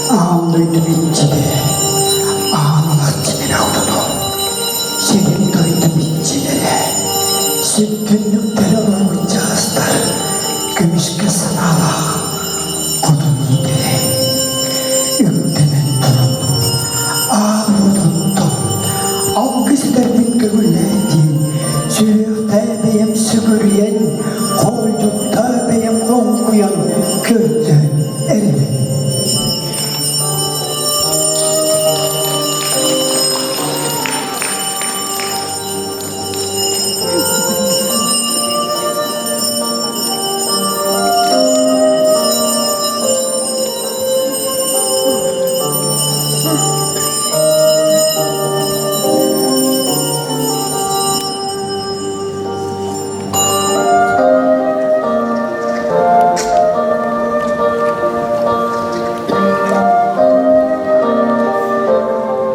Аан дойду иччитэ, аан алахчын хотуну, сирин дойду иччилэрэ, сир түннүктэрэ олорбут чаҕастар, көмүскэ санаалаах хотун иитэрэ, үктэнэн туран, аал уотуттан алгыс этэрбин көҥүллээн диэн, сүһүөхтээ бэйэм сүгүрүйэн, хоолдьуктаа бэйэм хоҥкуйан көрдөөн эрэбин.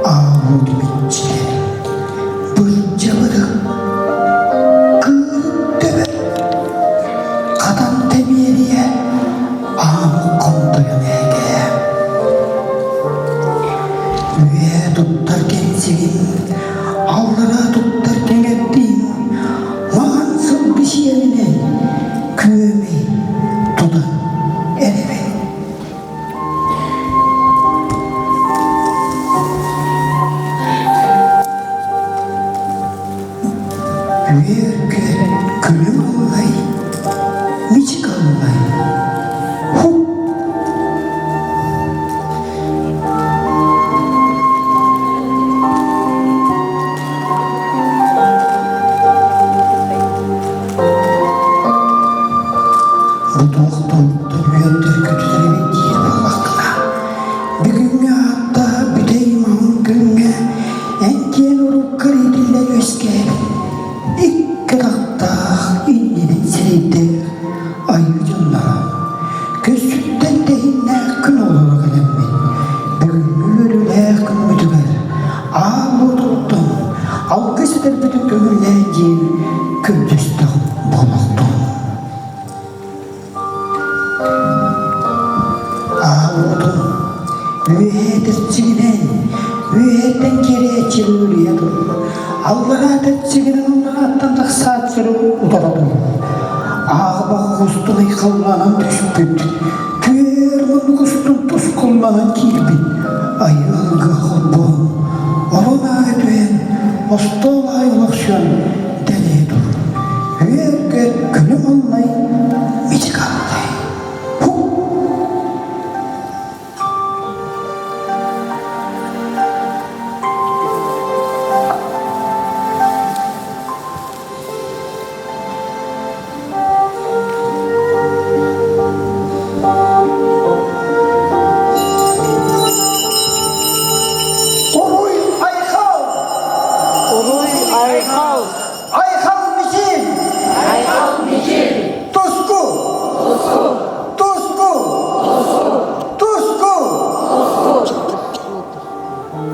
Аалбыччы бырдьабыты кыырык төбө хатан тэмиэрийэ аан хонтойон ээгэ үөһэ туттар кэнсигин аллараа туттар кэҥэрдиин маҕан сылгы сиэлинэн күөмэй тутан эрэбин. Үөр-күөл күлүм аллай, мичик аллай, ху! Бу туох туһуттан үөрдэр көтүтэр эбит диир буоллаххына, бүгүҥҥү ааттаах бүтэй маҥан күҥҥэ эн киэн уруккар иитиллэн үөскээбит икки атахтаах иннинэн сирэйдээх айыы дьонноро көссүттэн тэһиннээх күн оҕолоро кэлэммит бүгүҥҥү үөрүүлээх күммүтүгэр аал уотуттан алгыс этэрбитин көҥүллээн диэн көрдөстөх буолуохтун. Аал уотун үөһээ тэрчигинэн, үөһэттэн киирээччини үлүйэ тур, аллараа тэрчигинэн алларааттан тахсааччыны утара тур. Ааҕбах устун айхалланан түспүт, түөр муннук устун тускулланан киирбит айылга холбоон, орон аайы түһэн, остуол аайы олохсуйан дэлэйэ тур. Үөр-көт күнү аллай, мичик аллай. Ху! Уруй Айхал! Уруй Айхал! Айхал Мичил! Айхал Мичил! Туску! Туску! Туску! Туску! Туску!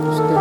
Туску!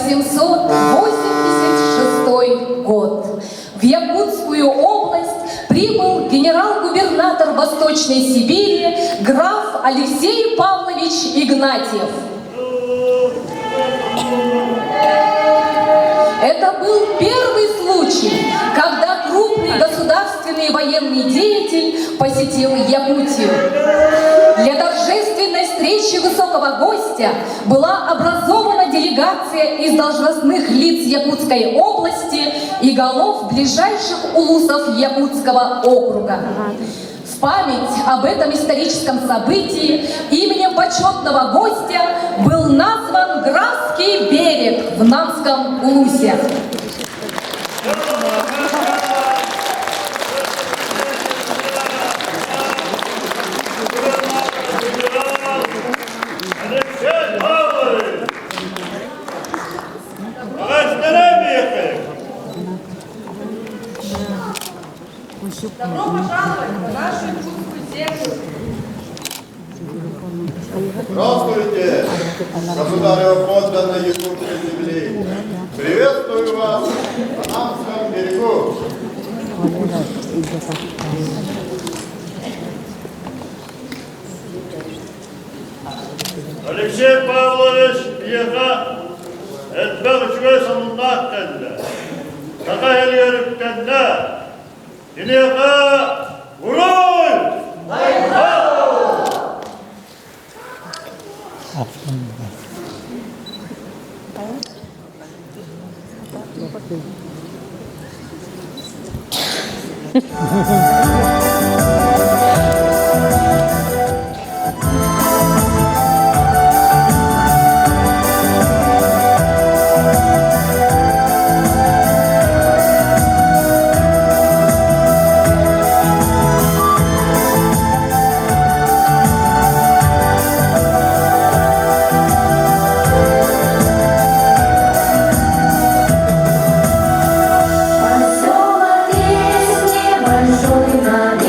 1886 год. В Якутскую область прибыл генерал-губернатор Восточной Сибири граф Алексей Павлович Игнатьев. Это был первый случай, когда крупный государственный военный деятель посетил Якутию. Для торжественной встречи высокого гостя была образована делегация из должностных лиц Якутской области и голов ближайших улусов Якутского округа. В память об этом историческом событии именем почетного гостя был назван Графский берег в Намском улусе. Алексей Павлович! Здоровья! Добро пожаловать на нашу якутскую землю. Здравствуйте, государева подданные якутской земли. Приветствую вас на Намском берегу. Алексей Павлович биһиэхэ элбэх үчүгэй сонуннаах кэллэ. Саха сиригэр үктэннэ. Киниэхэ уруй! Поселок песни большой.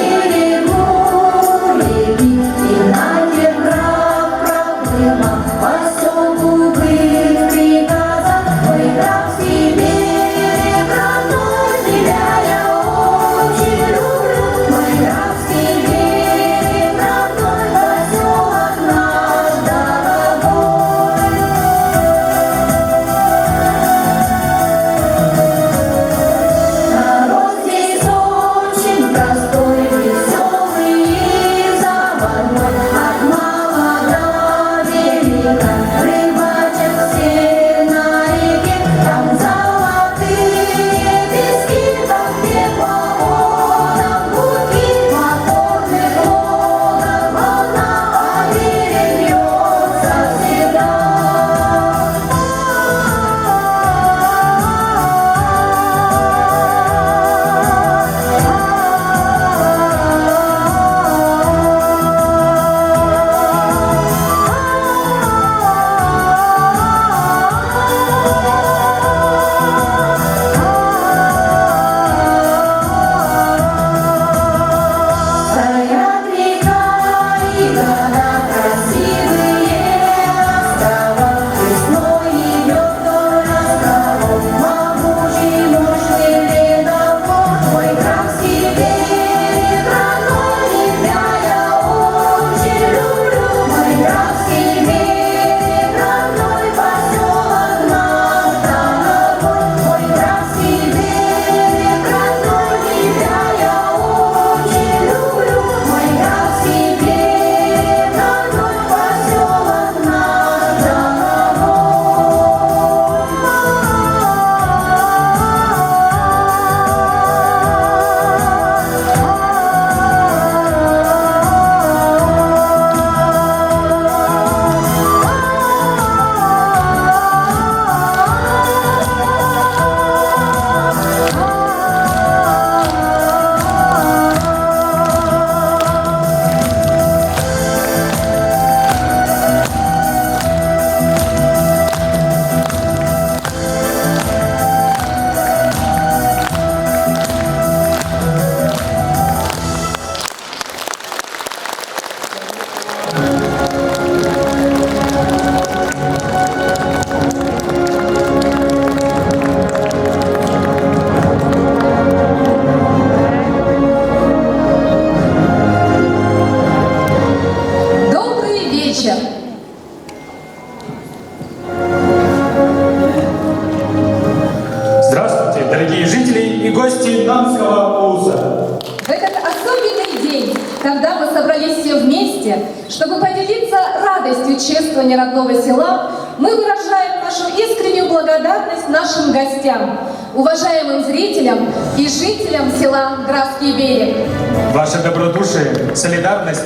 дорогие жители и гости Намского улуса! В этот особенный день, когда мы собрались все вместе, чтобы поделиться радостью чествования родного села, мы выражаем нашу искреннюю благодарность нашим гостям, уважаемым зрителям и жителям села Графский берег. Ваше добродушие, солидарность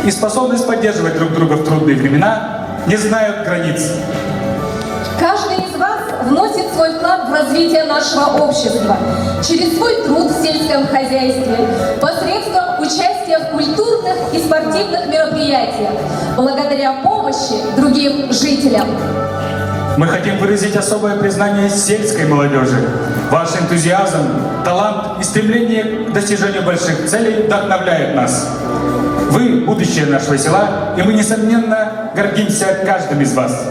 и способность поддерживать друг друга в трудные времена не знают границ. Каждый из вас вносит свой вклад в развитие нашего общества через свой труд в сельском хозяйстве, посредством участия в культурных и спортивных мероприятиях, благодаря помощи другим жителям. Мы хотим выразить особое признание сельской молодежи. Ваш энтузиазм, талант и стремление к достижению больших целей вдохновляют нас. Вы – будущее нашего села, и мы, несомненно, гордимся каждым из вас.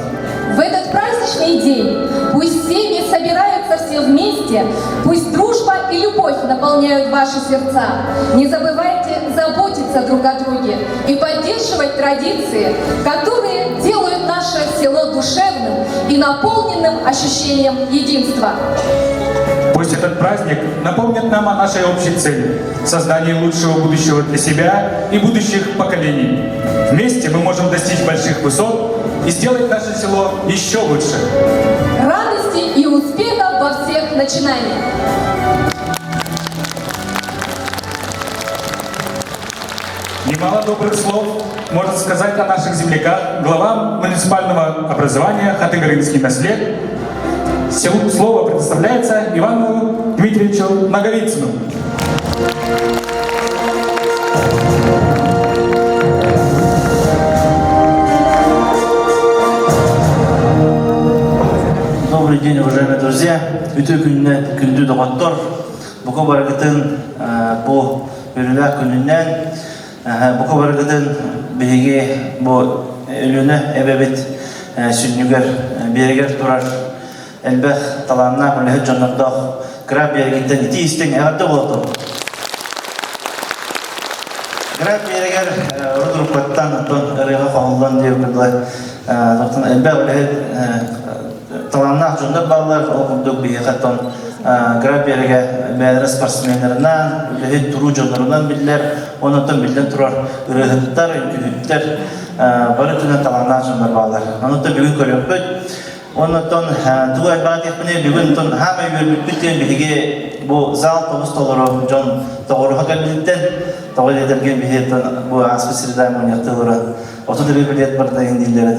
В этот праздничный день пусть семьи собираются все вместе, пусть дружба и любовь наполняют ваши сердца. Не забывайте заботиться друг о друге и поддерживать традиции, которые делают наше село душевным и наполненным ощущением единства. Пусть этот праздник напомнит нам о нашей общей цели – создании лучшего будущего для себя и будущих поколений. Вместе мы можем достичь больших высот и сделать наше село еще лучше. Радости и успехов во всех начинаниях! Немало добрых слов может сказать о наших земляках глава муниципального образования Хатыгрынский наслед. Слово предоставляется Ивану Дмитриевичу Наговицыну. Добрый день, уважаемые друзья. Үтүө күнүнэн күндү доҕоттор. Бука барыгытын бу үөрүүлээх күнүнэн бука барыгытын биһиги бу Өлүөнэ эбэбит сүнньүгэр биэригэр турар элбэх талааннаах үлэһит дьоннордоох Граф биэригиттэн итии истиҥ эҕэрдэ буолтун. Граф биэригэр урут уруккаттан оттон ырыаҕа хоһуллан диэбит курдук элбэх үлэһит талааннаах дьоннор бааллар, ол курдук биһиэхэ оттон Граф биэрэгэ бэйэлэрэ спортсменнарынан, үлэһит туруу дьоннорунан биллэр, онон биллэн турар ырыаһыттар, үҥкүүһүттэр бары өттүнэн талааннаах дьоннор бааллар. Онон бүгүн көрүөхпүт. Онон тугу элбэҕи диэхпиний, бүгүн хаамай үөрбүппүт диэн биһиги бу зал тобус толору дьон тоҕоруһа кэлбититтэн тоҕо диэтэргин биһи бу ааспыт среда мунньахтыы олорон 30 билет бардайын дииллэрэ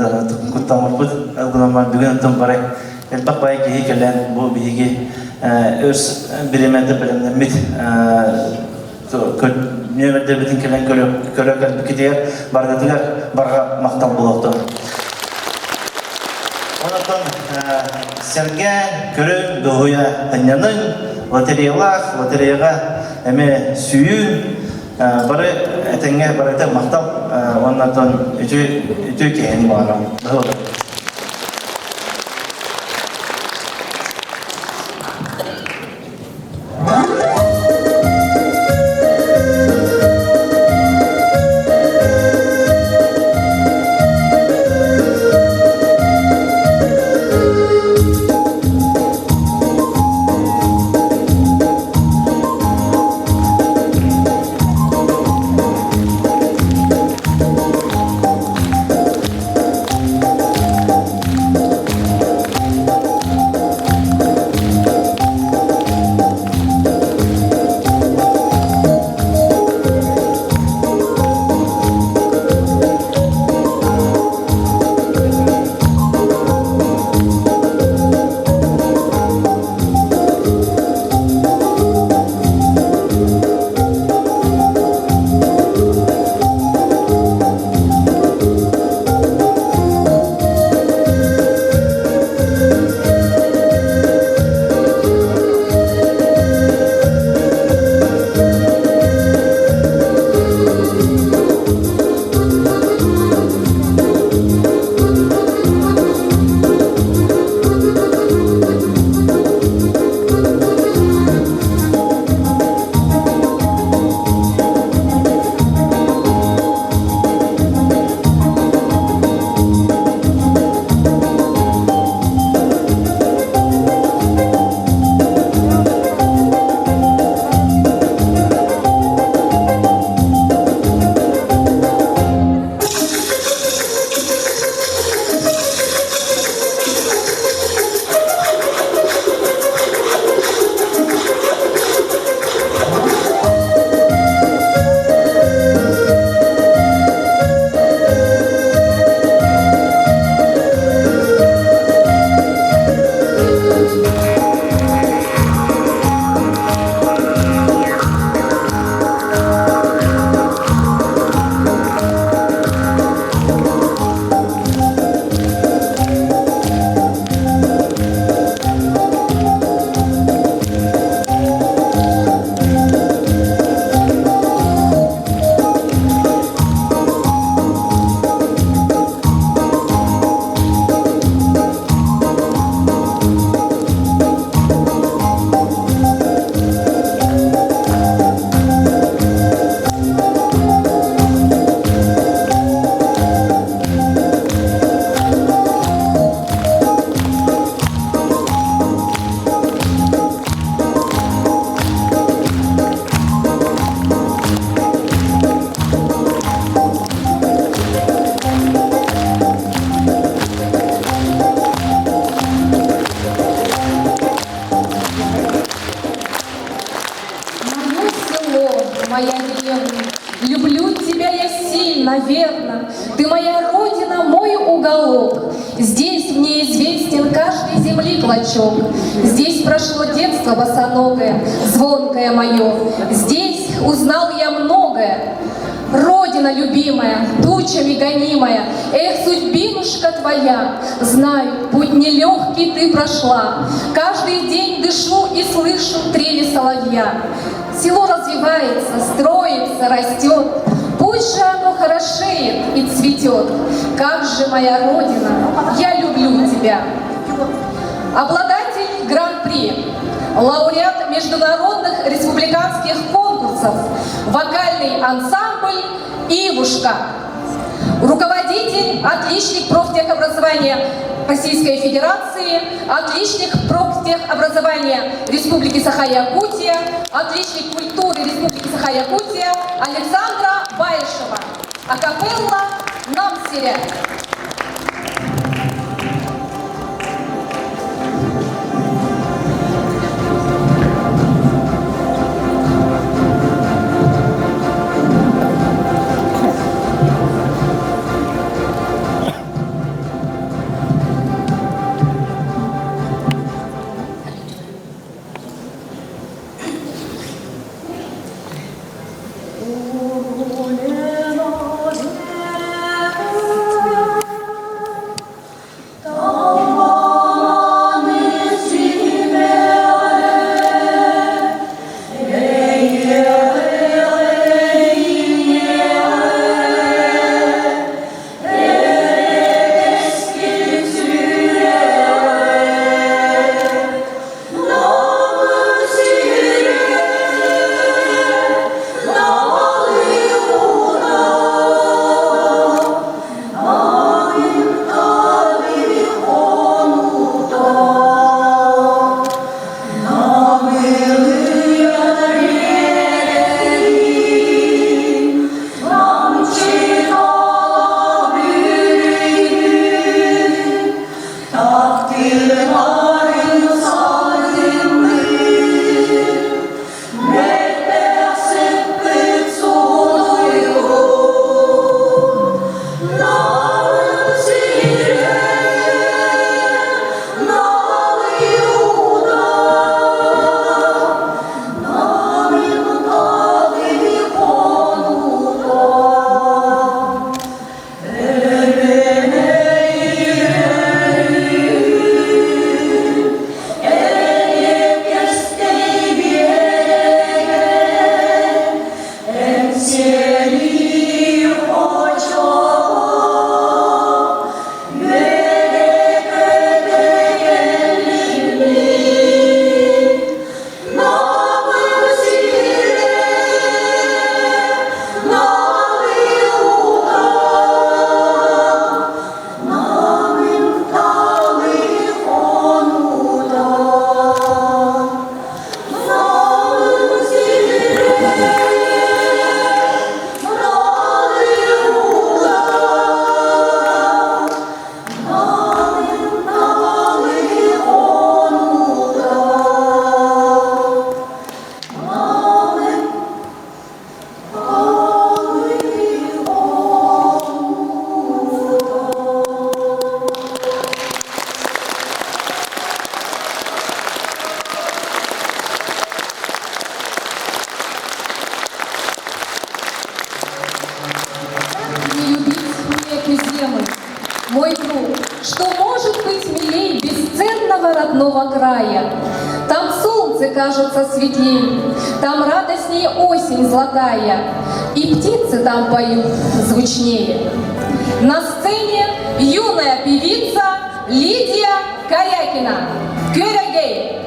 куттаммыппыт. Гынан бүгүн оттон барай элбэх бай киһи кэлэн бу биһиги өрс бириэмэтэ бэлэмнэммит нүөмэрдэрбитин кэлэн көрө кэлбиккитигэр баргытыгар барҕа махтал буолуохтун. Онотон сэргээн, көрүҥ, дуоһуйа сынньаныҥ, лотереялаах, лотереяҕа эмиэ сүүйүҥ, бары этэҥҥэ барыта махтал уонна үтүө үтүө киһини баҕарабын. моя деревня, люблю тебя я сильно, верно. Ты моя родина, мой уголок. Здесь мне известен каждый земли клочок. Здесь прошло детство босоногое, звонкое мое. Здесь узнал я многое. Родина любимая, тучами гонимая, Эх, судьбинушка твоя, знаю, путь нелегкий ты прошла. Каждый день дышу и слышу трели соловья. Село развивается, строится, растет. Пусть же оно хорошеет и цветет. Как же моя Родина, я люблю тебя. Обладатель Гран-при, лауреат международных республиканских конкурсов, вокальный ансамбль «Ивушка», руководитель, отличник профтехобразования Российской Федерации, отличник профтехобразования Республики Саха-Якутия, отличник культуры Республики Саха-Якутия Александра Баишева. Акапелла Намсире. Не любить мне эту землю, мой друг, что может быть милей бесценного родного края? Там солнце кажется светлей, там радостнее осень золотая, и птицы там поют звучнее. На сцене юная певица Лидия Корякина. Кюрегей!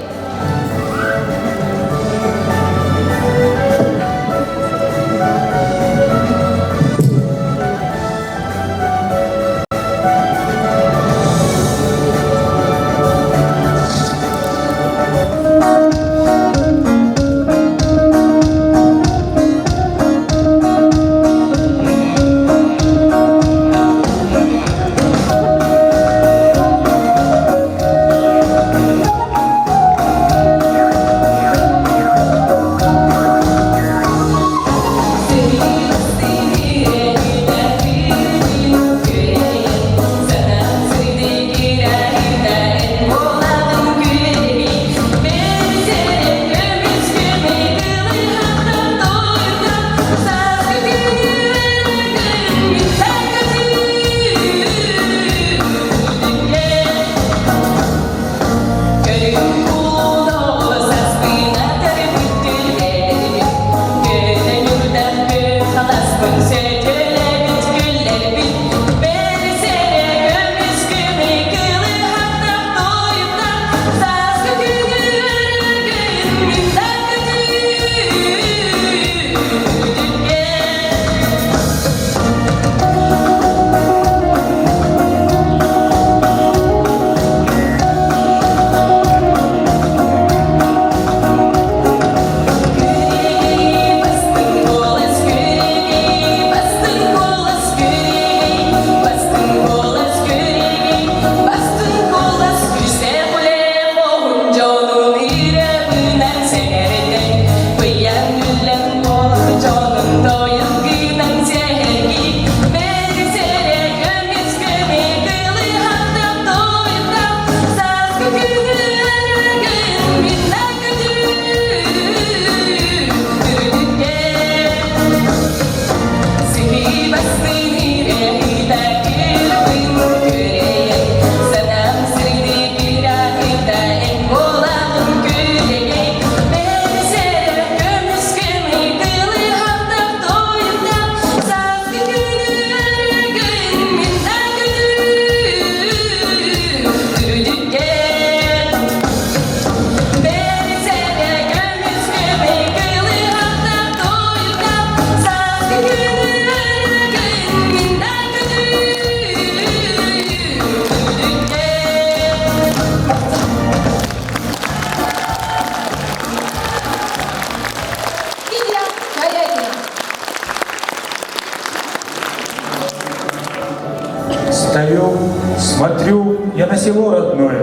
село родное.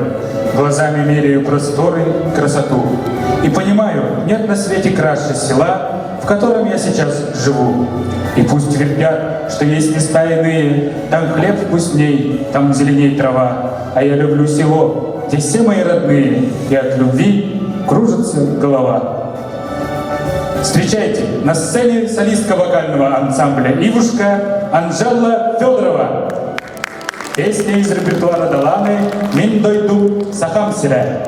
Глазами меряю просторы, красоту. И понимаю, нет на свете краше села, в котором я сейчас живу. И пусть твердят, что есть места иные, там хлеб вкусней, там зеленей трава. А я люблю село, где все мои родные, и от любви кружится голова. Встречайте, на сцене солистка вокального ансамбля «Ивушка» Анжела Федорова. Песня из репертуара Даланы «Мин дойдум сахам сирэ».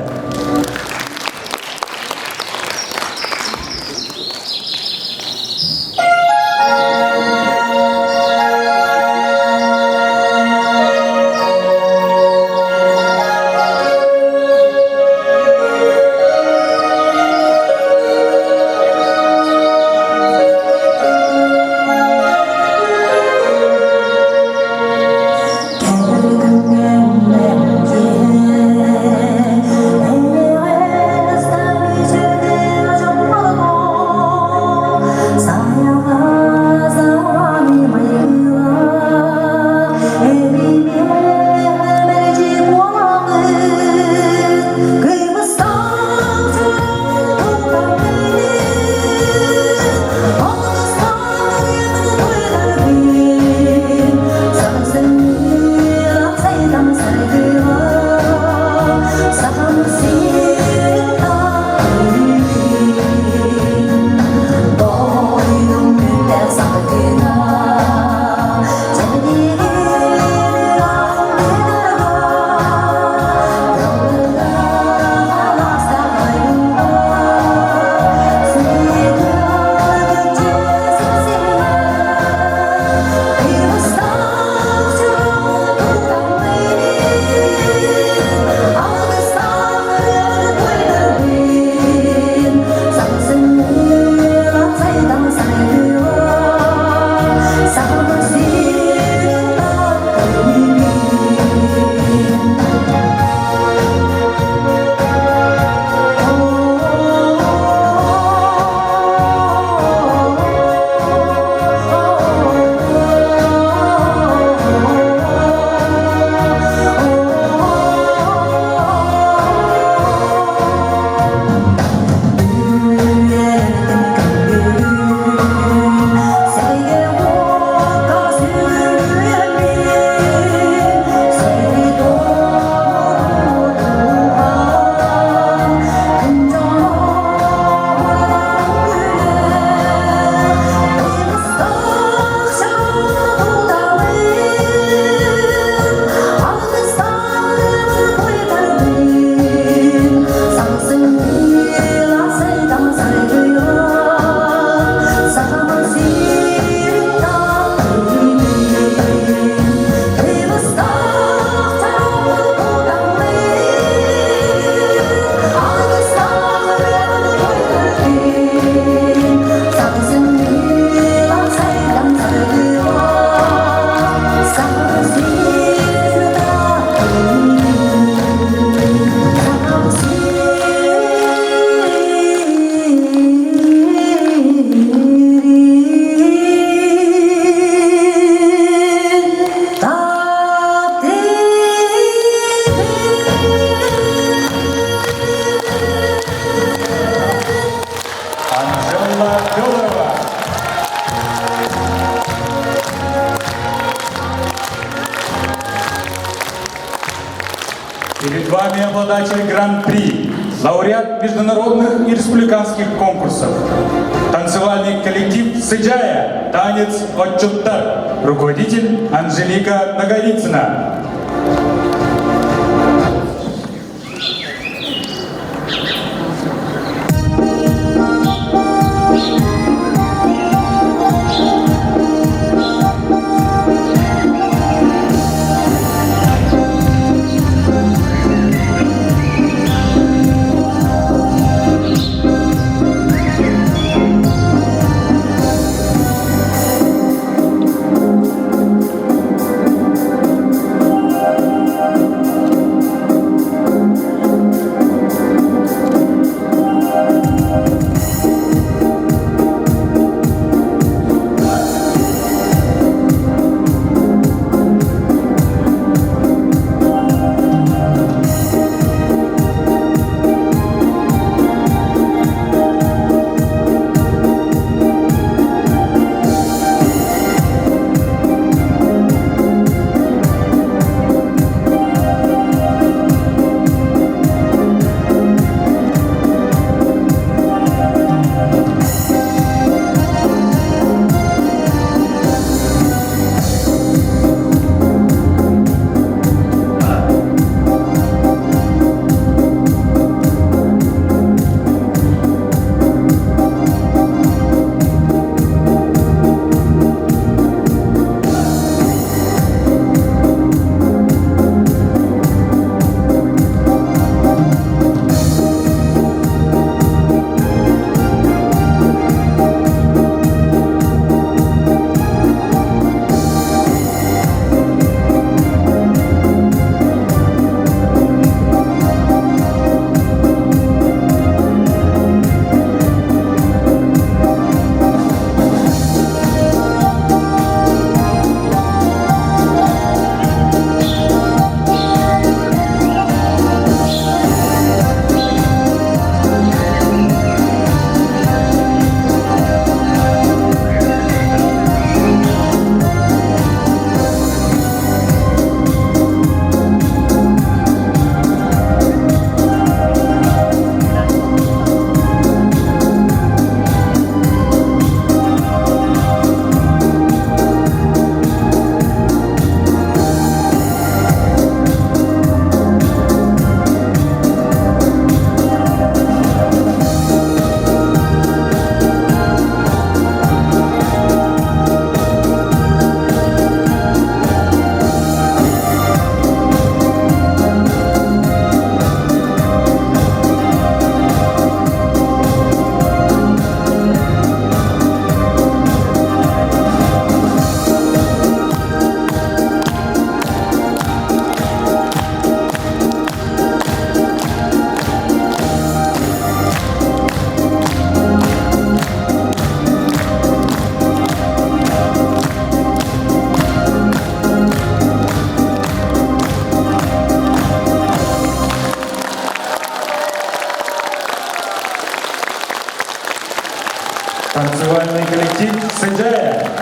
Анжела Федорова. Перед вами обладатель Гран-при, лауреат международных и республиканских конкурсов. Танцевальный коллектив «Сыджая», танец «Отчуттар», руководитель Анжелика Наговицына. Танцевальный коллектив «Сыдьая».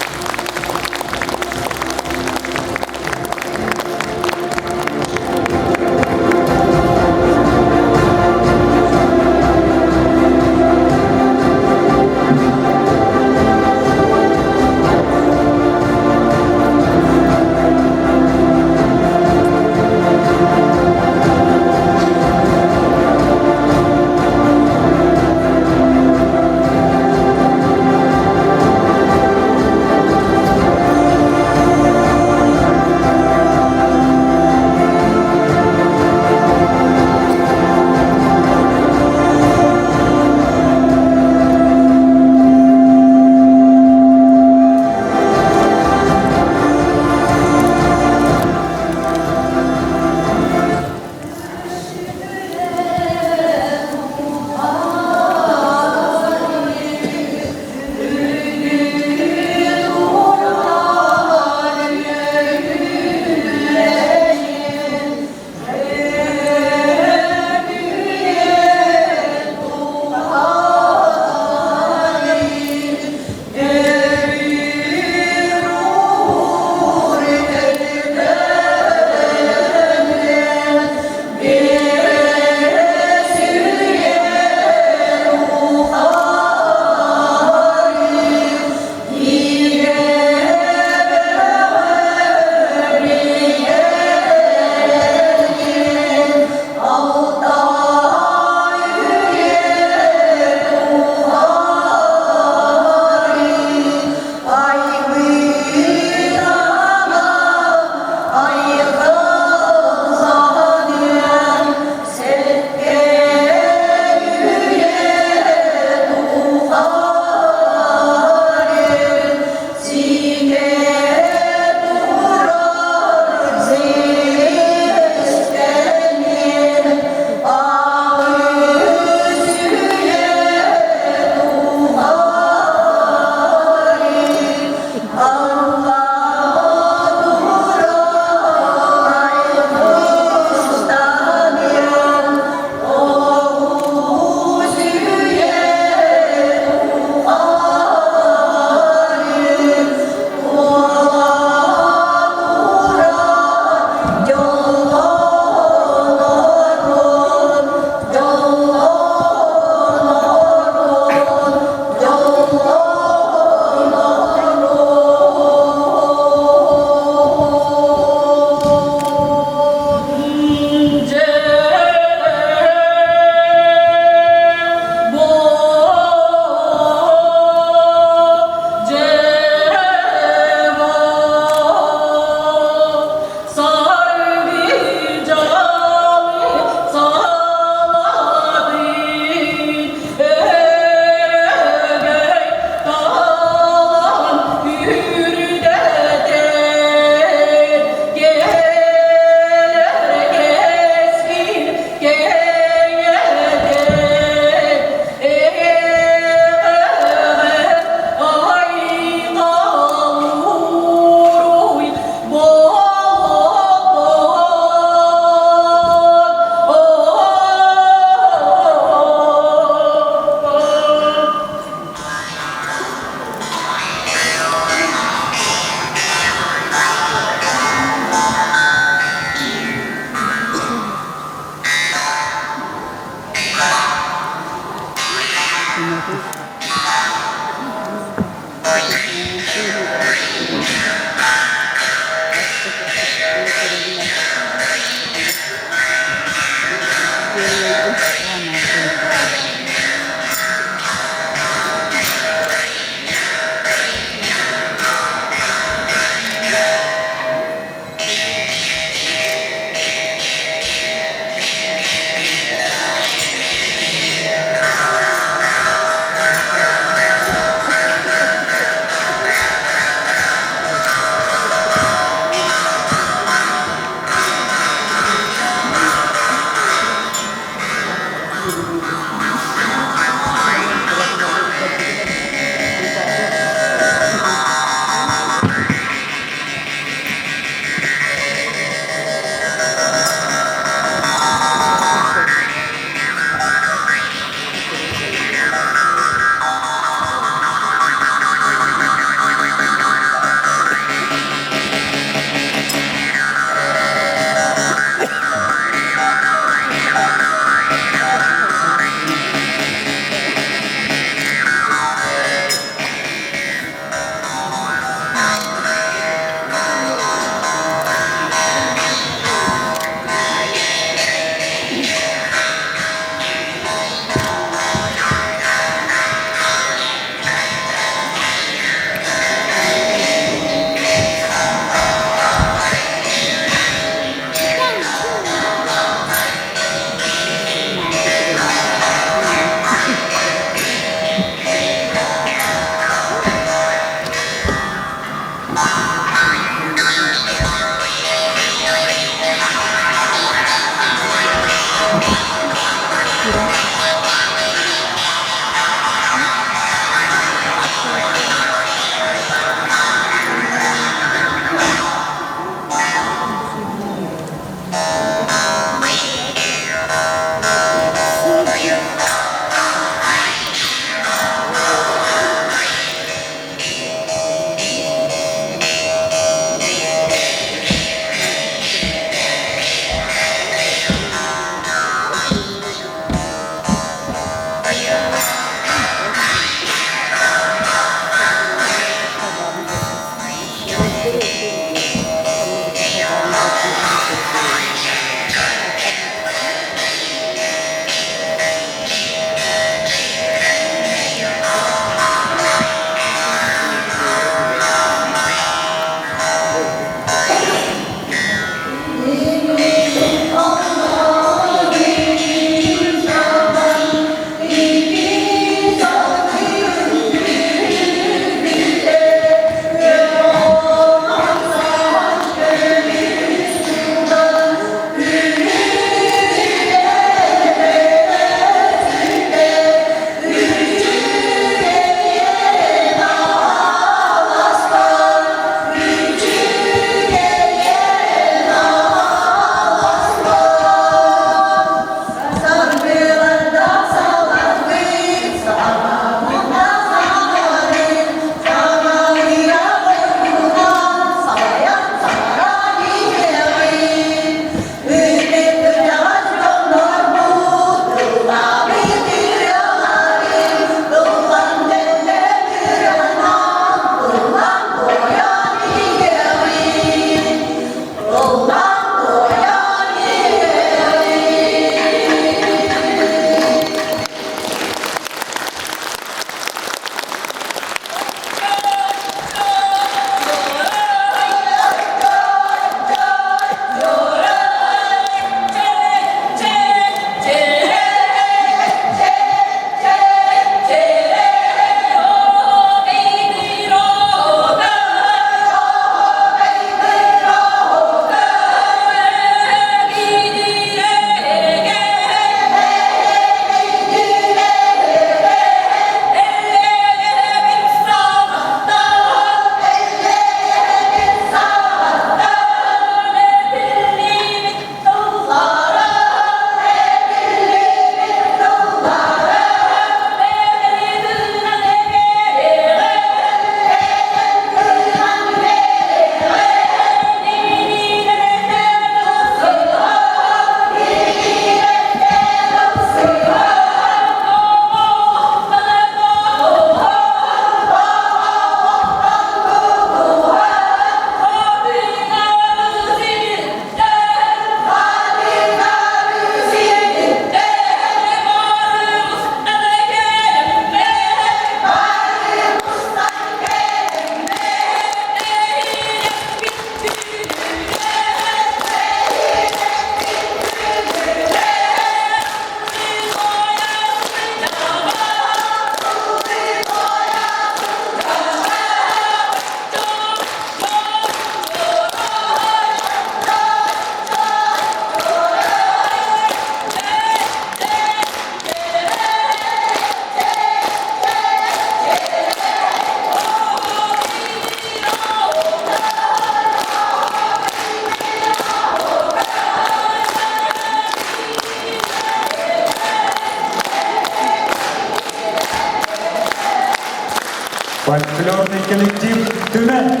Фольклорный коллектив «Түмэн».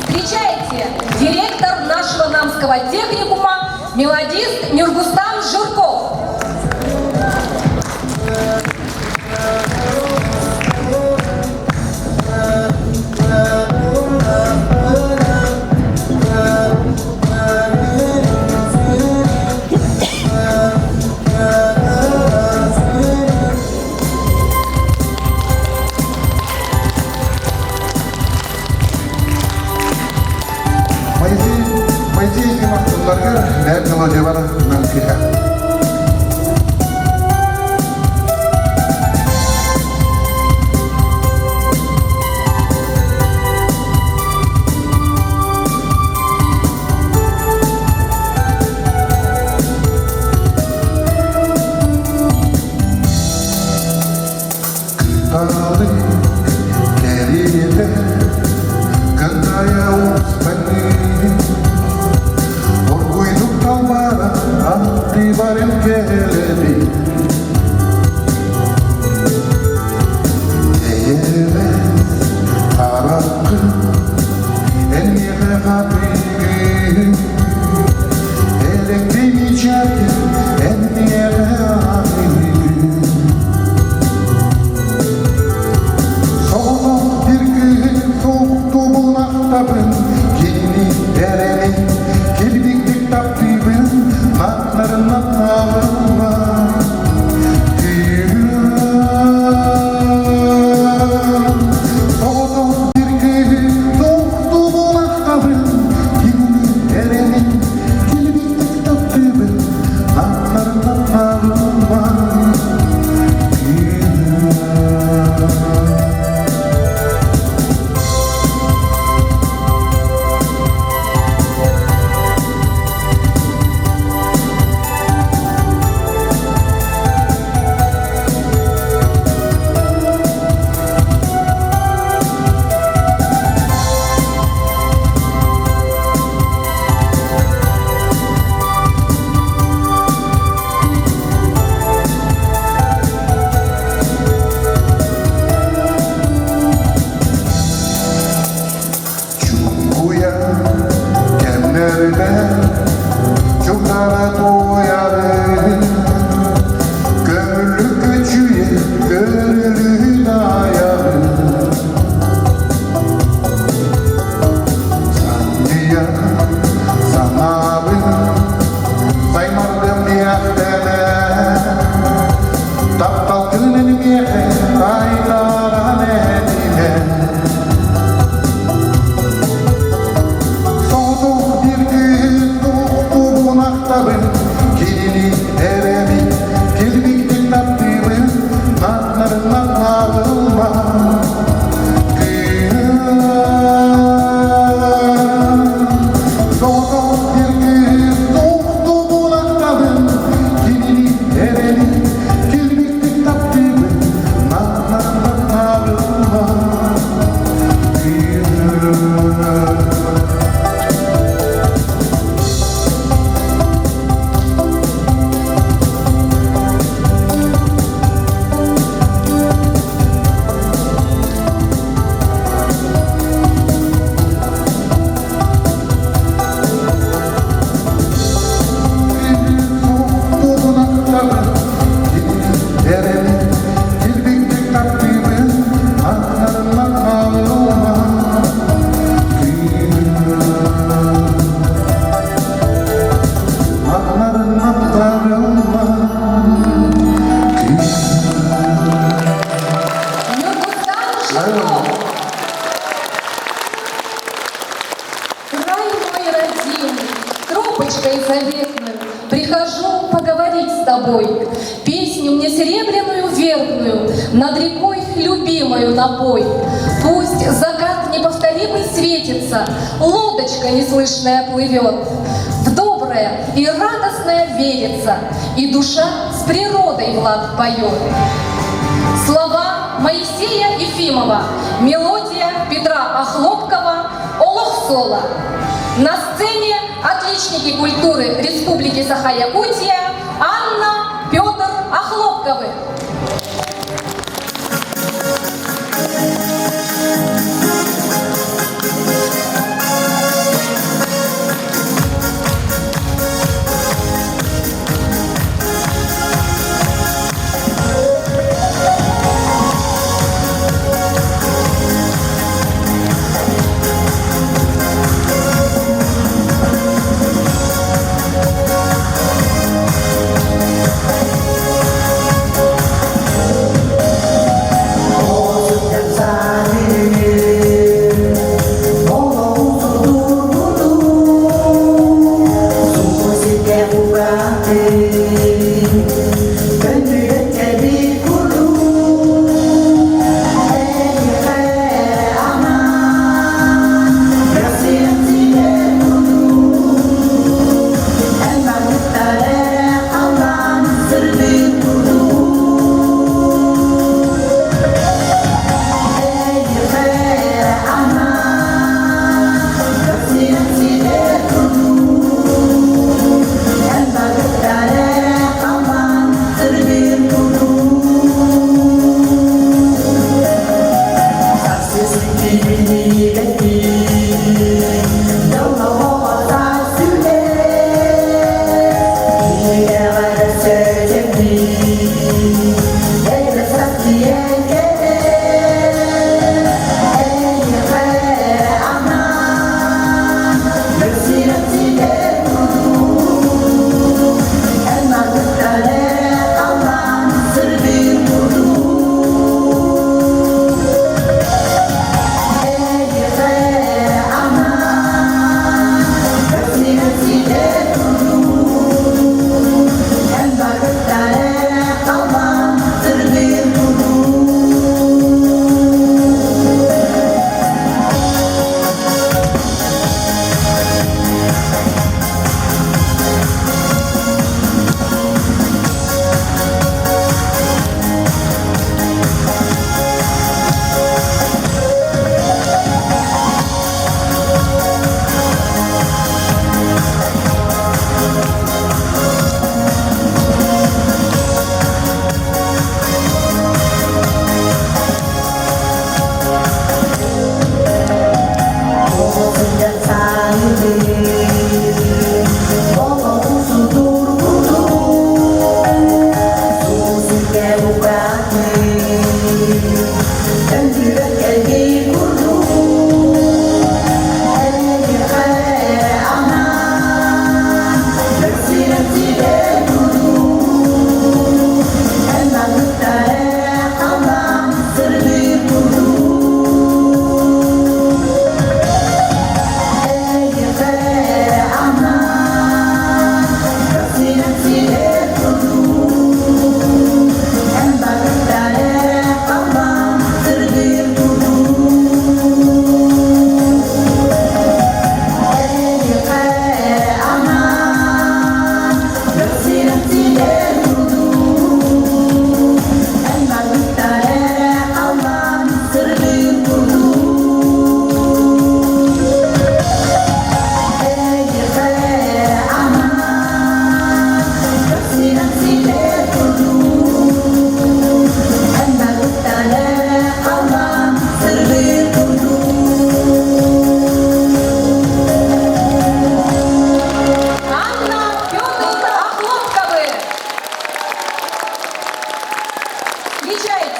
Встречайте, директор нашего Намского техникума, мелодист Нюргустан Жирков. Моисей, Моисей Ефимовтылларыгар бэйэм мелодиялара мөлкүһэ. Кыталы кэриэтэ кынтайа устаны Оргуйдук талбара аттыбарын кэлэби Эйэбэс хараххын эн миэхэ хатыгын Элэктей мичээргин эн миэхэ аныгын Соҕотох бир кыыһы суохтуубун ахтабын Кинини эрэни килбиктик таптыыбын Наттарынан аҕыллан Соҕотох бир кыыһы суохтуубун ахтабын Кинини эрэни килбиктик таптыыбын Наттарынан аҕыллан Чугуя кэмнэринэн чугдара туойарын Көҥүллүк көчүйэ көрүлүн айарын Санньыйа санаабын саймардым диэхтэнэ Тапталгын эн миэхэ айтааран этимэ Соҕотох биир күн туохтуубун ахтабын Кинини эрэбин килбиктик таптыыбын Наттарынан аҕылма Соҕотох биир күн туохтуубун ахтабын Кинини эрэбин килбиктик таптыыбын Наттарынан аҕылма Нюргустан Жирков. Край мой родимый, тропочкой заветной, Прихожу поговорить с тобой. Песню мне серебряную верную Над рекой любимою напой. Пусть закат неповторимый светится, Лодочка неслышная плывет. В доброе и радостное верится, И душа с природой в лад поет. Слова Моисея Ефимова, мелодия Петра Охлопкова, Олох Соло. На сцене отличники культуры Республики Саха-Якутия Анна, Петр Охлопковы.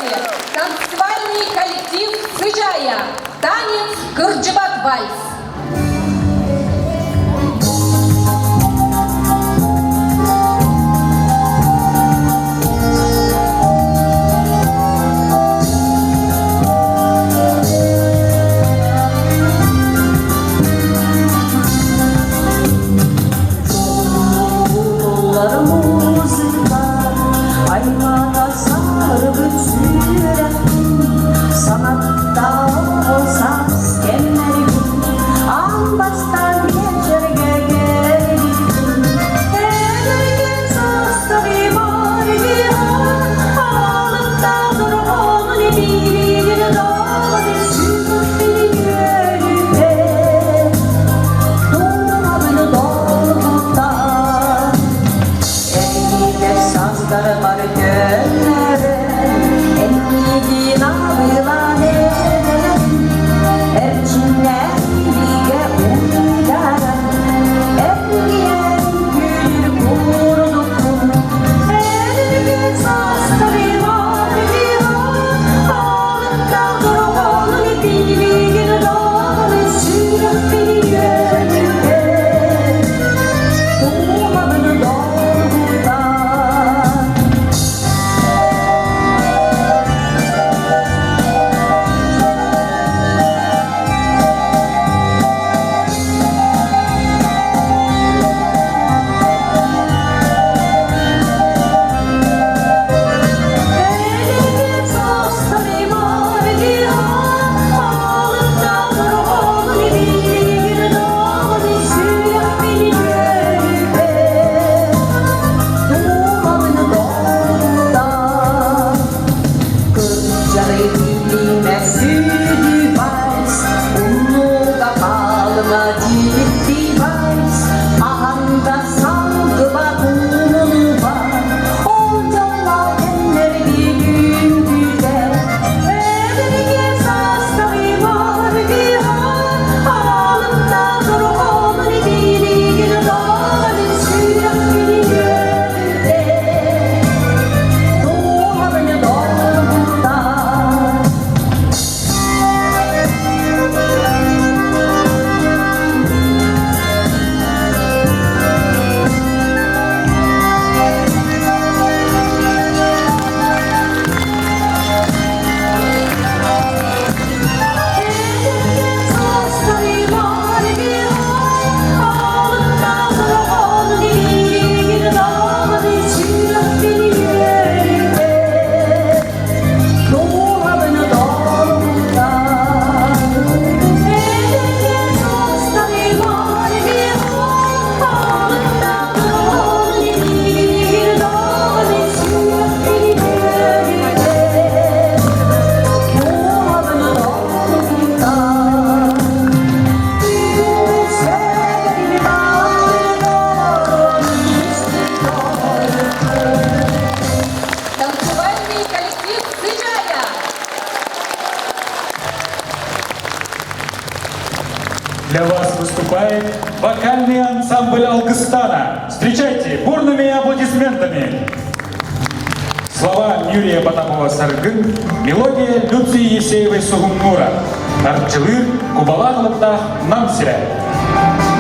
Встречайте, танцевальный коллектив «Сыжая», танец «Кырджибат вальс». Танцевальный коллектив «Сыжая». Для вас выступает вокальный ансамбль Алгыстана. Встречайте бурными аплодисментами. Слова Юрия Потапова-Саргын, мелодия Люции Евсеевой-Сугумнура. Арчылыр, Кубалах Нам сирэ. Thank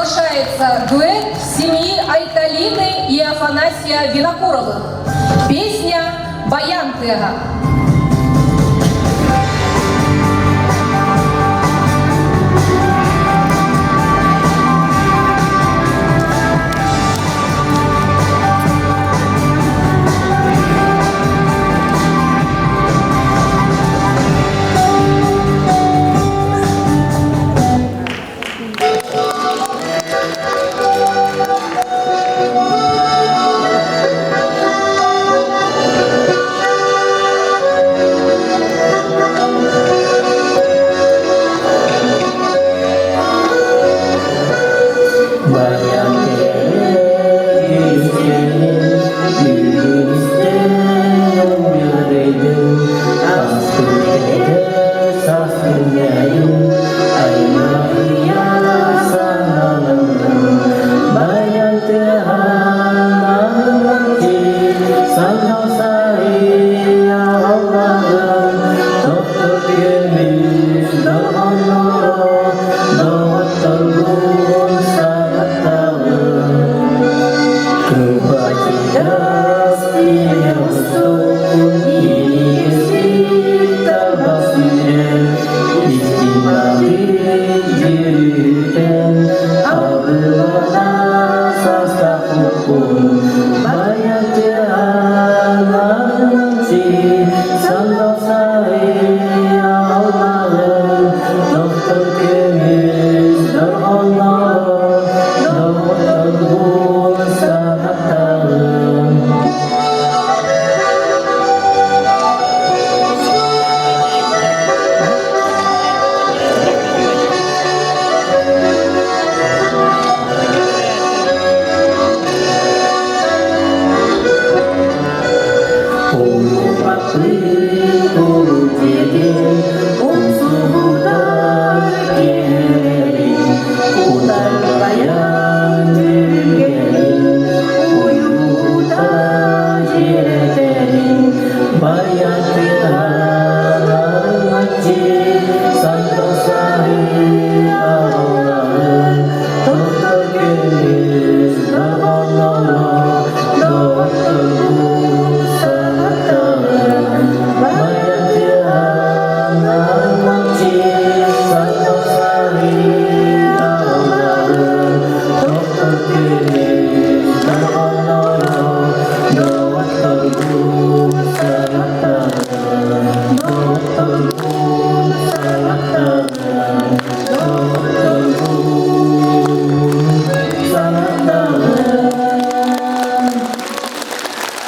Приглашается дуэт семьи Айталины и Афанасия Винокуровых. Песня «Баян Тыга».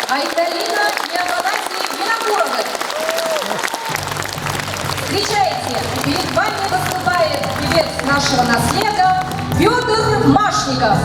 Айталина и Афанасий Винокуровы. Встречайте, перед вами выступает певец нашего наслега Петр Машников.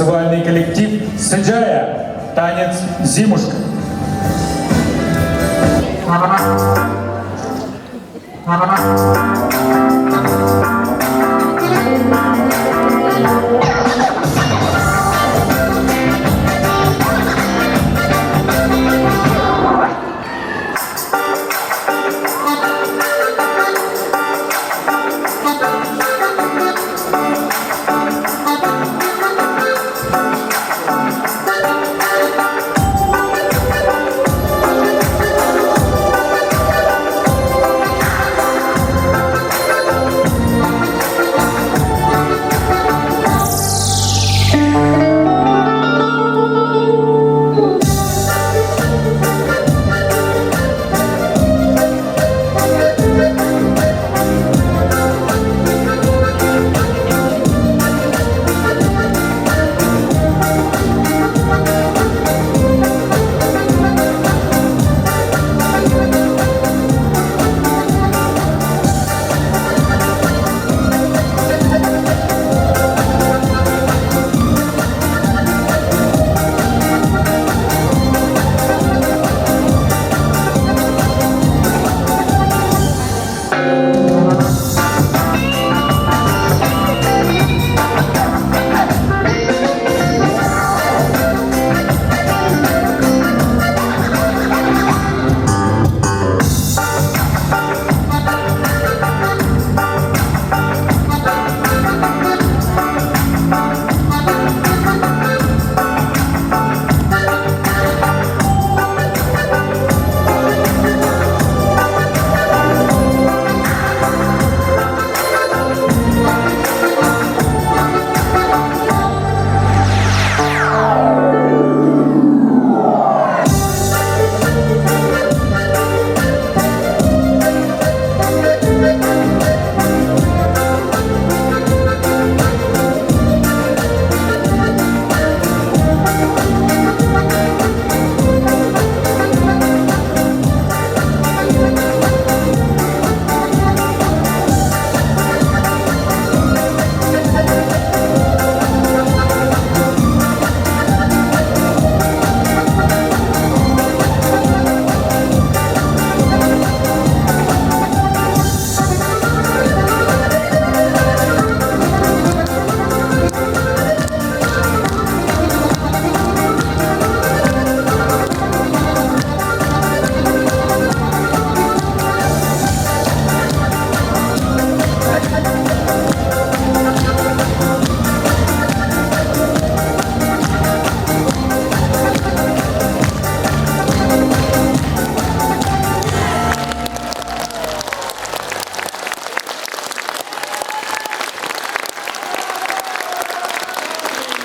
Танцевальный коллектив «Сыджая». Танец «Зимушка».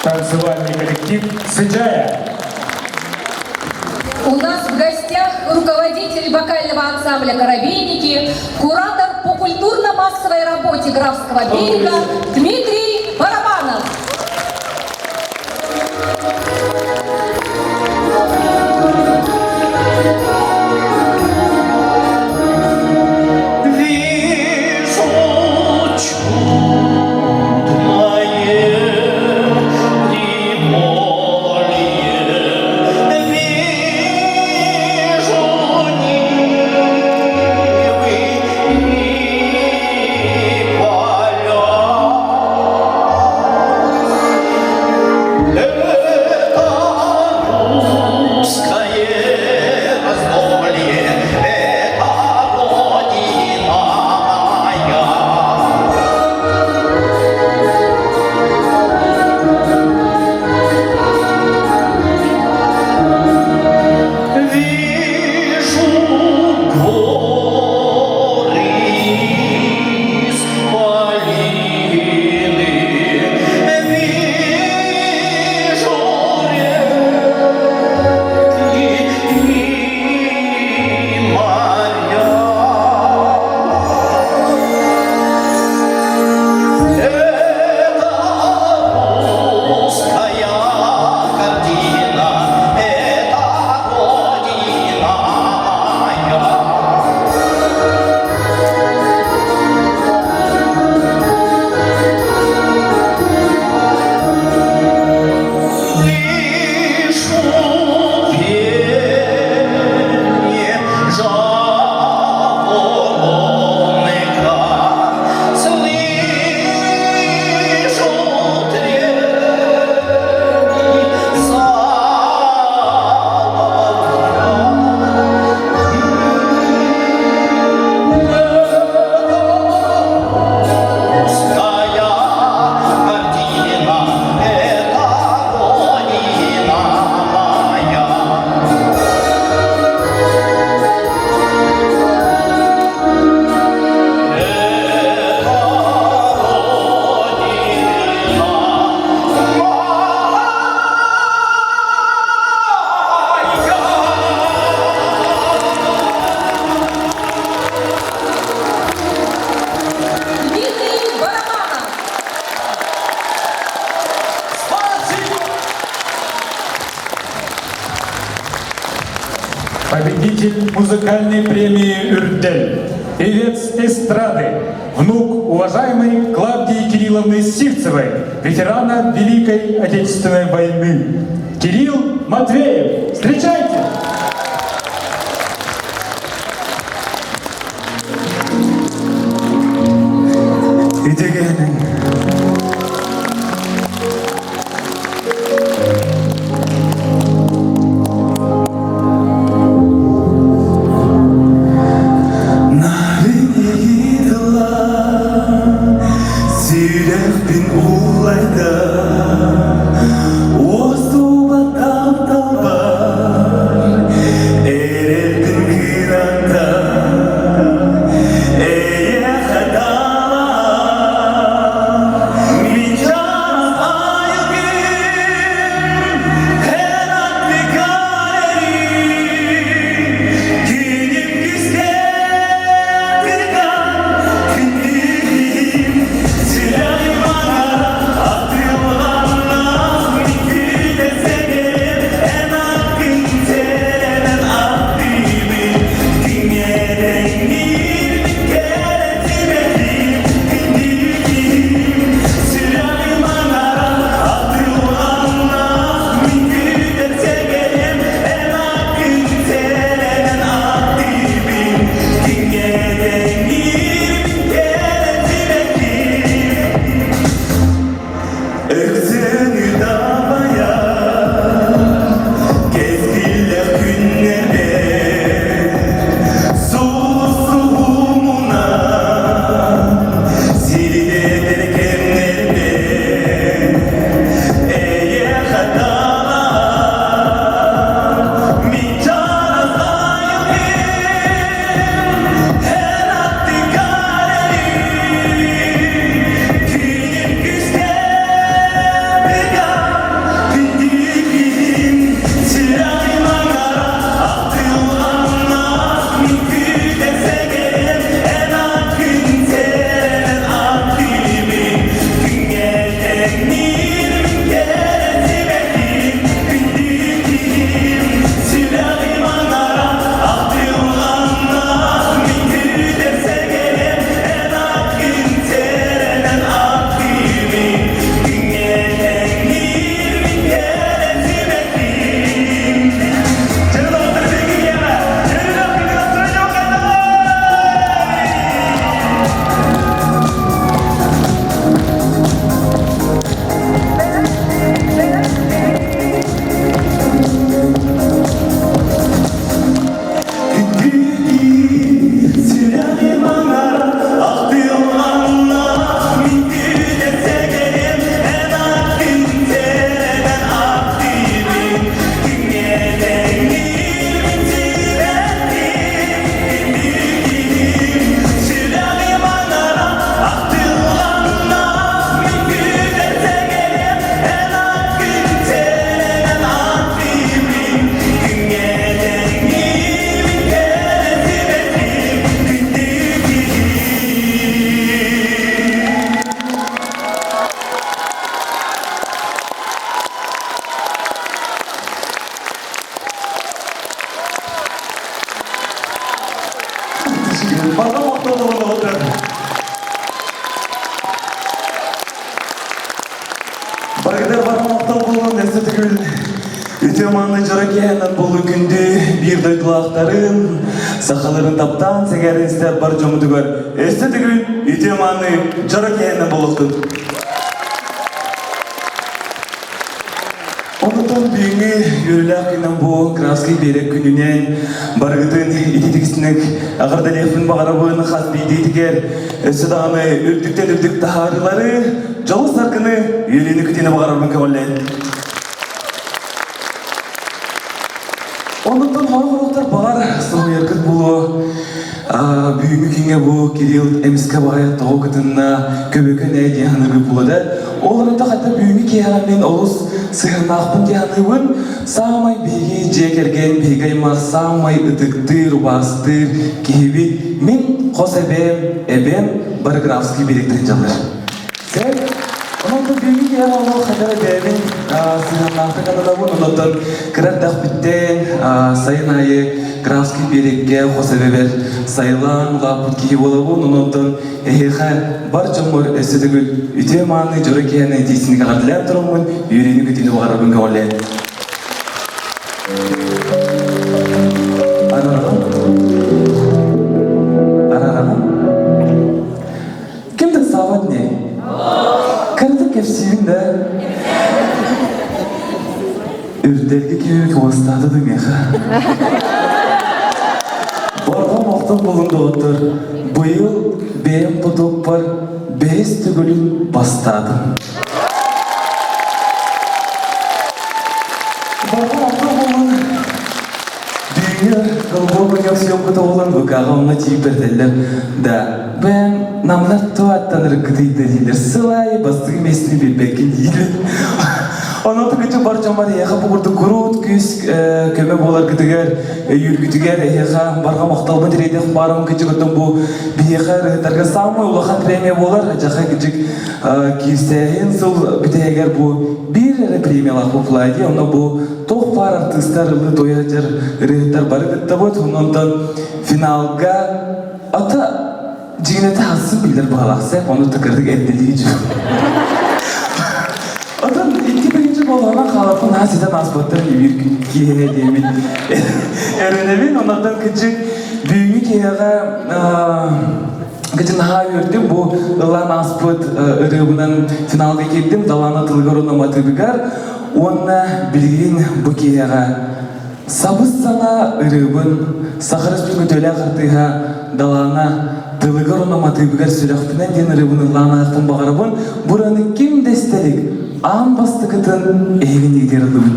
Танцевальный коллектив «Сыджая». У нас в гостях руководитель вокального ансамбля «Коробейники», куратор по культурно-массовой работе Графского берега Дмитрий Барабанов. Вижу чудное приморье, вижу нивы и поля. Победитель музыкальной премии «Үрдэл», певец эстрады, внук уважаемой Клавдии Кирилловны Сивцевой, ветерана Великой Отечественной войны. Кирилл Матвеев. Встречайте! Үтүгэнин Сүрэхпин уулайда Уостубаттан талбар Эрэлбин кыранта Эйэхэ талар Мин чаас айылгым Эн аттыгар Күнүм күскэ тыган Күндүм сүрэҕим аҥара Атылланнах мин күтэр Эн аккын сэрэнэн аттыыбын Күҥҥэ тэҥниирбин кэрэтимэтим Күндү сүрэҕим аҥара Атылланнах мин күтэр сэгэйэм Эн аккын сэрэнэн аттыыбын Күҥҥэ тэҥниирбин кэрэтимэтим Өксөҥү дабайа Кэскиллэх күннэрбэр Сулус-суһумунан Сирдэтэр кэмнэрбэр Эйиэхэ талаан Мин чараас айылгым Эн аттыгар эрий Күнүм күскэ Күндү сүрэҕим аҥара Атылланнах мин күүтэр сэгэрим Эн аккын сэрэнэн аттыыбын Күҥҥэ тэҥниир мин кэрэ сибэкким Күндү киһим сүрэҕим аҥара Атылланнах мин күүтэр сэгэрим Эн аккын сэрэнэн аттыыбын Күҥҥэ тэҥниир мин кэрэ сибэкким Сүрэҕим аҥара Ахтылҕаннаах мин күүтэр сэгэрим Эн ааккын сэрэнэн ааттыыбын Күҥҥэ тэҥниирбин сибэттим Күндү сүрэҕим аҥара Ахтылҕаннаах мин күүтэр сэгэрим Эн ааккын сэрэнэн ааттыыбын Күҥҥэ тэҥниирбин кэрэ сибэттим Күндү киһим Барҕа махтал Барыгыдар барҕа махтал буолун өссө төгүл үтүө мааны дьоро киэһэнэн буолуу күндү биир дойдулаахтарын, сахаларын таптаан сэҥээрин истэр бар дьоммутугар өссө төгүл үтүө мааны дьоро киэһэнэн буолуохтун. Онтон бүгүҥҥү үөрүүлээх күнүнэн бу Красный берег күнүнэн барыгытын ититиксинник эҕэрдэлиэхпин баҕарабын хас биирдиитигэр өссө даҕаны үрдүктэн үрдүк таһаарыылары, дьолу-саргыны, үөрүүнү күтүүнү баҕарарбын көҕүлээн. Оннуттан хоро-хорохтор баҕар соһуйаргыт буолуо. Бүгүҥҥү күҥҥэ бу Кирилл эмискэ баҕайы тоҕо кытынна, көбөкөн ээ диэн саныыргыт буолуо да. Ол эрэн хата бүгүҥҥү киэһэҕэ мин олус сыһыаннаахпын диэн саныыбын. Саамай биһиги дьиэ кэргэн, биһиги аймах саамай ытыктыыр, убаастыыр киһибит мин хос эбээм, эбээм Барыграфский биэриктэрин дьаллар. Сэр, онон бүгүҥҥү киэһэ олох хатара бэйэбин сыһыаннаахтык ананабын, онон кыра эрдэхпиттэн сайын аайы Графский биэрэккэ хос эбэбэр сайылаан улааппыт киһи буолабын. Онон эһиэхэ бар дьоммор өссө төгүл үтүө мааны дьоро киһини тиисин эҕэрдэлээн тураммын үөрүүнү-көтүүнү баҕарабын көҕүлээн. Арараҕын? Арараҕын? Ким да саабат не? Кырдык кэпсиибин да? Үрдэлгэ киһи куостаата да миэхэ. Барҕа мохтон булун доҕоттор, быйыл бэйэм потоппар бэһис төгүлүн бастаатым. Барҕа мохтон булун Дүйү голубой конек съемката буолан ВК-ҕа онно тиийип бэртэллэр да бэйэм намнар туаттан ыргытыйда дииллэр сыл аайы бастакы миэстэни биэрбэккин дииллэр Онон тыкычы бар дьоммор эһиэхэ бу курдук куруут күүс көмө буоларгытыгар өйүүргүтүгэр эһиэхэ барҕа махталбын тириэрдиэх баарым кыдьык оттон бу биһиэхэ ырыһыттарга самый улахан премия буолар дьаха кыдьык киирсээһин сыл бүтэһигэр бу биир эрэ премиялаах буолла дии онно бу туох баар артыыстар ылыы туойа сылдьар ырыаһыттар бары кыттабыт онтон финалга ата дьиҥинэтэ хассын биллэр баҕалаах сэп ону тыкырдык эрдэлии дьон Отон икки биринчи буолуона хаалаппын наһаа ситэн ааспаттар биир киэһэ диэмин эрэнэбин оннортон кыдьык бүгүҥҥү киэһэҕэ кыдьы наһаа үөрдүм бу ыллаан ааспыт ырыабынан финалга киирдим Далаана тылыгар уонна матыыбыгар Уонна билигин бу киэһэҕэ сабыс-саҥа ырыабын Саха Өрөспүүбүлүкэтэ артыыһа Далаана тылыгар уонна матыыбыгар сүрэхпинэн диэн ырыабын ыллаан ааһыахпын баҕарабын. Бу ырыаны ким да истэ илик, аан бастакытын эһигини ыллыбын.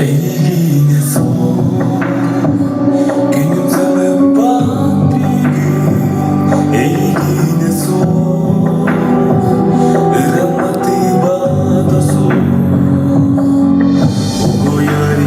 Эйигинэ суох күнүм сылыппат бүгүн Эйигинэ суох ырамматыыбата суох Угуйар.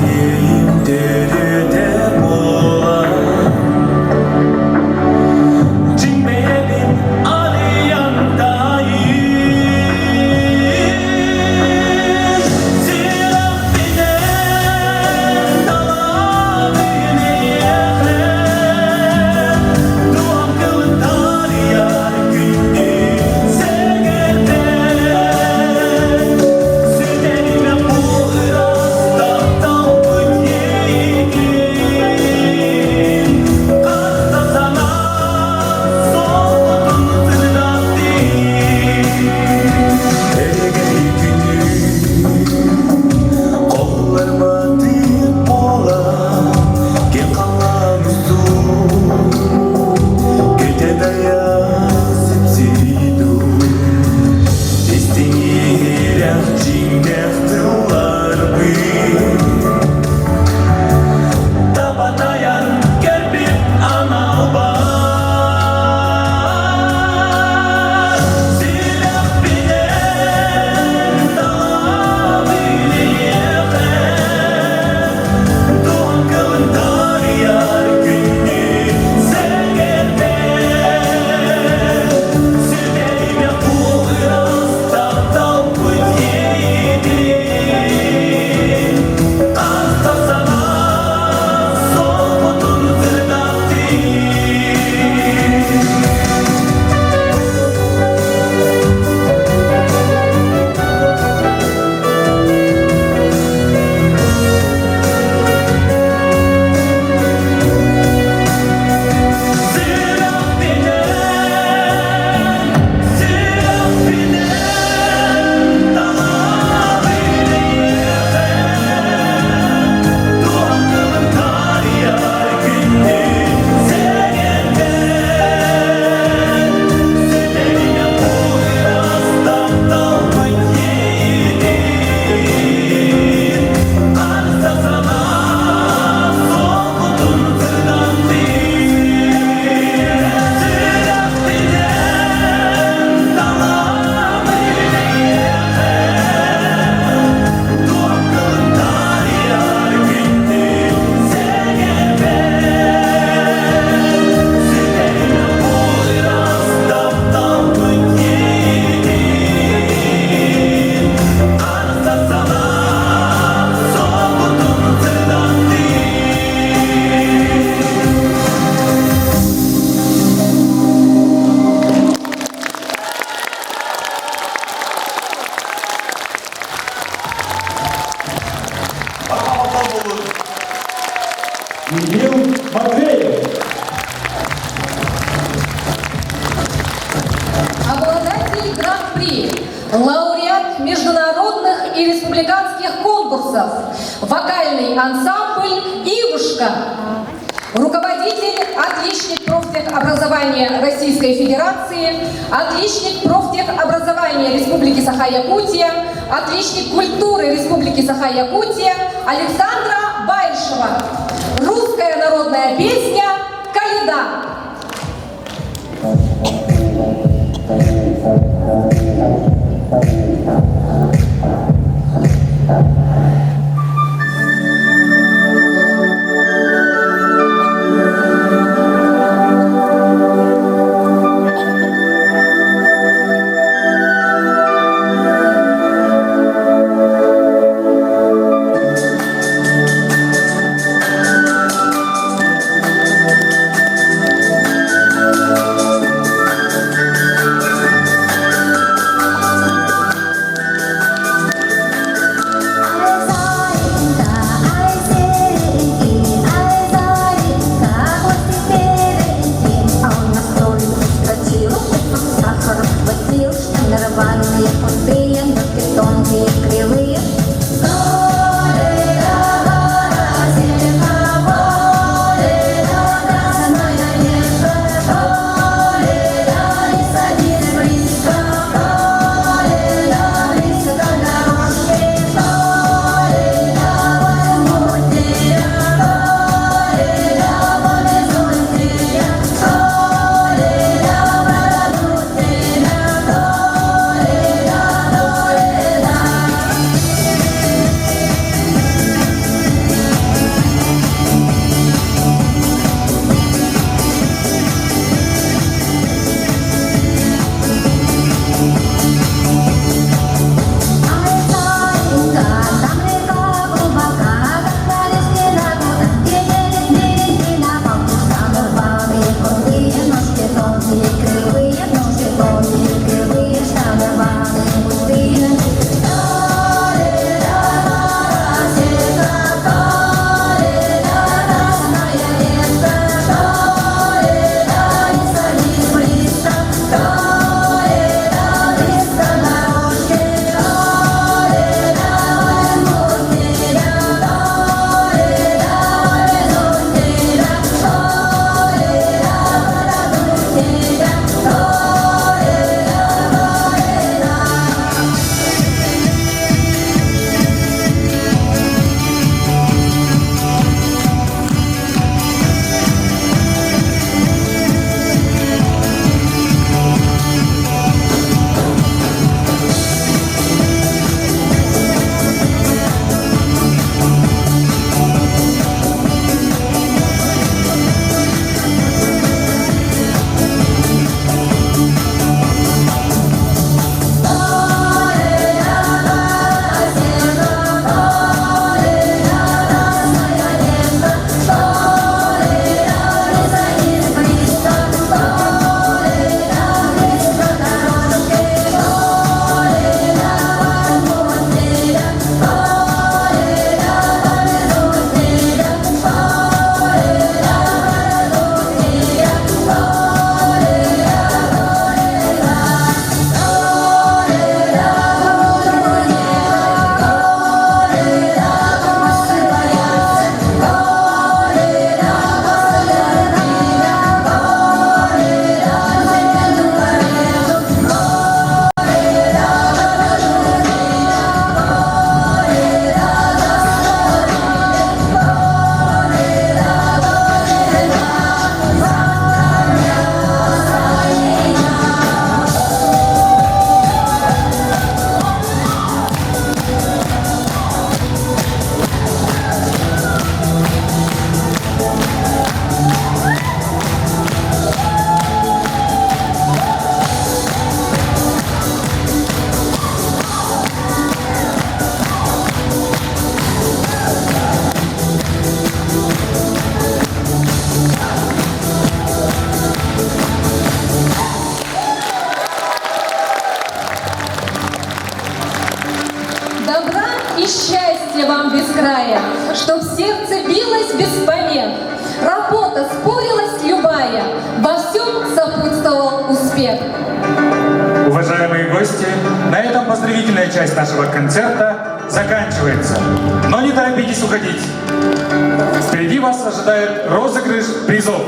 Кирилл Матвеев. Обладатель Гран-при, лауреат международных и республиканских конкурсов, вокальный ансамбль «Ивушка», руководитель, отличник профтехобразования Российской Федерации, отличник профтехобразования Республики Саха-Якутия, отличник культуры Республики Саха-Якутия Александра Байшева. Русская народная песня «Каледа». Добра и счастья! Счастья вам без края, чтоб сердце билось без помех, работа спорилась любая, во всем сопутствовал успех. Уважаемые гости, на этом поздравительная часть нашего концерта заканчивается. Но не торопитесь уходить. Впереди вас ожидает розыгрыш призов.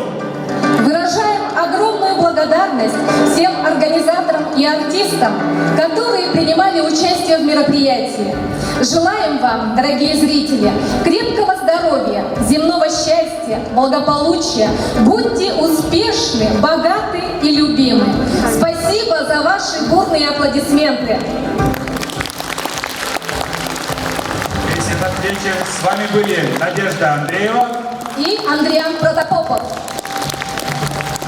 Выражаем огромную благодарность всем организаторам и артистам, которые принимали участие в мероприятии. Желаем вам, дорогие зрители, крепкого здоровья, земного счастья, благополучия. Будьте успешны, богаты и любимы. Спасибо за ваши бурные аплодисменты. Весь этот вечер с вами были Надежда Андреева и Андриан Протопопов.